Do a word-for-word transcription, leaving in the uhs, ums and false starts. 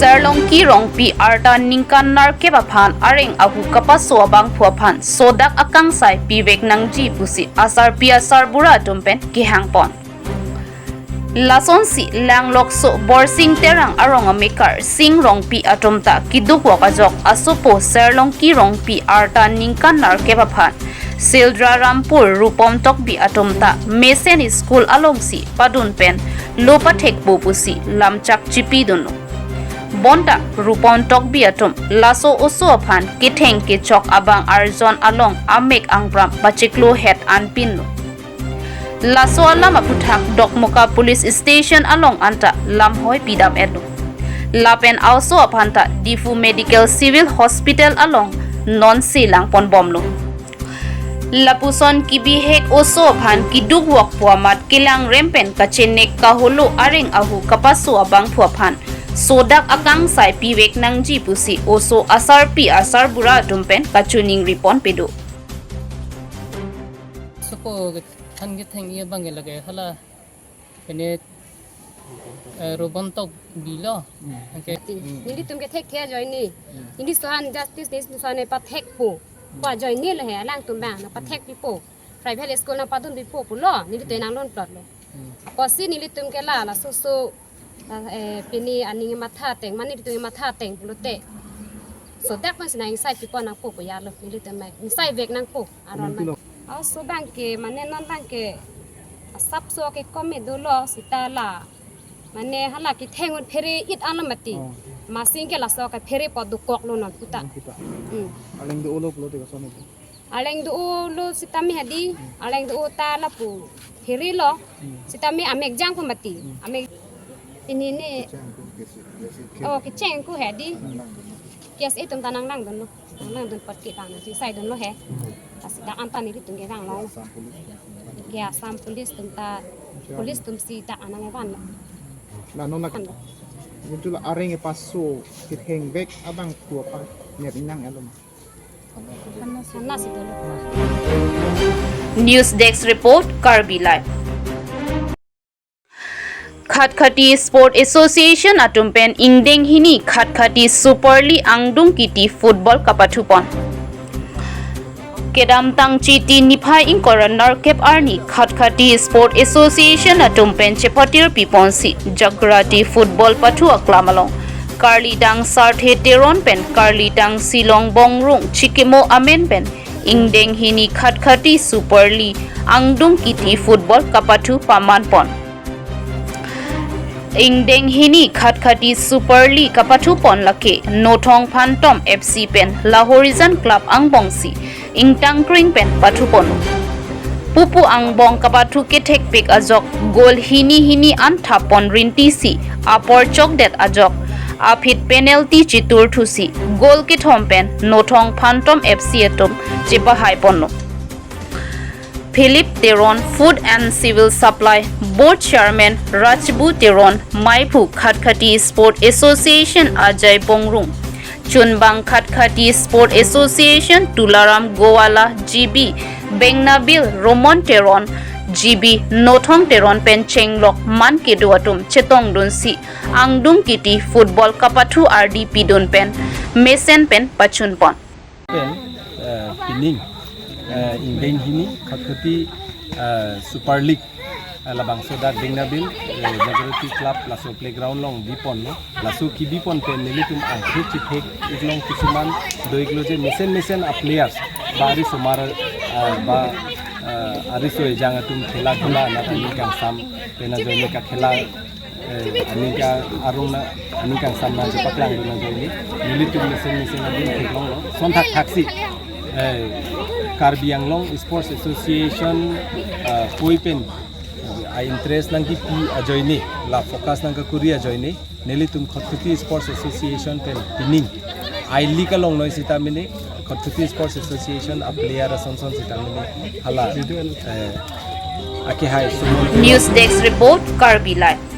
Serlongki Rongpi arta ningkan nerkep aphan areng ahu kapaso abangphu aphan sodak akangsai pivek nangji pusi asarpi asarbura atum pen kehangpon. Lasonsi Langlokso Borsing Terang arong amekar Sing Rongpi atum ta kidukvok ajok asopo Serlongki Rongpi arta ningkan nerkep aphan Sildra Rampur Rupom Tokbi atum ta mesen school alongsi padun pen lo pathekpo pusi lamchak chipidunlo. Bonta Rupom Tokbi atum laso oso aphan ketheng kechok abang arjon along amek angpram pachiklo het anpinlo. Laso alam aphuthak Dokmoka Police Station along anta lamhoi pidam-etlo. Lapen a-oso aphan ta Diphu Medical Civil Hospital along non selangponbomlo. Lapuson kibihek oso aphan kidukvokpo amat kelangrem pen kachenek kaholo areng ahu kapaso abangphu aphan sodak akangsai pivek nangji pusi oso asarpi asarbura atum pen kachiningriponpedo. Sopo than ketheng-i abang ke lake hala pene, eh, Rupom Tokbi lo. Hmm. Anke nelitum ke thekthe ajoine. Hmm. Nelitum aphan justice, nelitum aphan pathekpo pu ajoine lo he, alangtum abang nangpathekpipo. Private school nangpadunpipo pulo, nelitum nanglonplotlo. Hmm. Apotsi nelitum ke la, laso oso, la, eh, pini aning matha ateng, mane nelitum matha ateng pulote sodak masi nang ingsai pipo nangpo pu ya lo, nelitum mai ingsai vek nangpo, aron mai. Amen, pilo. A-oso abang ke, mane non abang ke, asapso ke kome dolo seta la. Mane hala ketheng un phere-it alam mati. Oh. Masing ke laso ke phere po dokoklo non puta. Non puta. Hmm. Arleng do-olo pulote kason pu. Arleng do-olo sitame hadi, arleng do-o ta lapu pherelo. Hmm. Sitame amek jangpo mati. Hmm. Amek ini ne. Kecheng ko, kesi, kesi. Oh, kecheng ko hadi. Hmm. K S A atum ta nanglangdunlo. Nanglangdun apot ke bang nangchisaidunlo he. Hmm. Lasi dak anta nelitum ke vanglo. Assam Police. Ke Assam Police atum ta, Police atumsi dak anang evanlo. La non la. An. Gintu la areng kepaso kethengvek abangphu aphan ner inang elo ma? Sana si dolo. News Desk Report, Karbi Live. Khatkhati Sport Association atum pen ingdeng hini Khatkhati Super League angdung kiti football kapathupon. Kedamtang Chiti niphai ingkoi ra nerkep arni Khatkhati Sport Association atum pen chepatir piponsi Jagrati football pathu aklam along karlidang Sarthe Teron pen karlidang Silong Bongrung chikimo amen pen ingdeng hini Khatkhati Super League angdung kiti football kapathu pamanpon. Ingdeng hini Khatkhati Super League kapathupon lake Nothong Phantom F C pen Lahorijan Club angbongsi ingtangkring pen pathupon. Pupu angbong kapathu kethekpik ajok goal hini hini an thappon rintisi apor chokdet ajok aphi penalty chitur thusi goal kethom pen Nothong Phantom F C atum chepahaiponlo. Philip Teron, Food and Civil Supply Board Chairman, Rajbu Teron, Maiphu Khatkhati Sport Association Ajai Bongrung, Chunbang Khatkhati Sport Association Tularam Gowala, G B Bengnabil Romon Teron, G B Nothong Teron pen chenglok man kedo atum chetongdunsi angdung kiti football kapathu ardi pidun pen mesen pen pachunpon. Pen, eh, pining, eh, ingdeng hini Khatkhati, eh, Super League, eh, labangso dak Bengnabil, eh, Jagrati Club laso playground along biponlo. Laso kebipon pen nelitum angthek chithek iklong kisuman do-iklo je mesen mesen a-players ba ari osomar, eh, ba, eh, ari oso ejang atum khela khela na aning kangsam pen ajoine kakhela eh, aning ke-arong na, aning kangsam na chepaklangdun ajoine, nelitum mesen mesen adim theklonglo. Sonthak thaksi, eh, Karbi Anglong Sports Association, eh, pui pen, eh, a-interest nangkipi ajoine, la focus nangkakuri ajoine, nelitum Khatkhati Sports Association pen pining I-League along noi sita mene, Khatkhati Sports Association a-player ason son sita mene, hala, eh, Aki hai, sumon. News Desk Report, Karbi Live.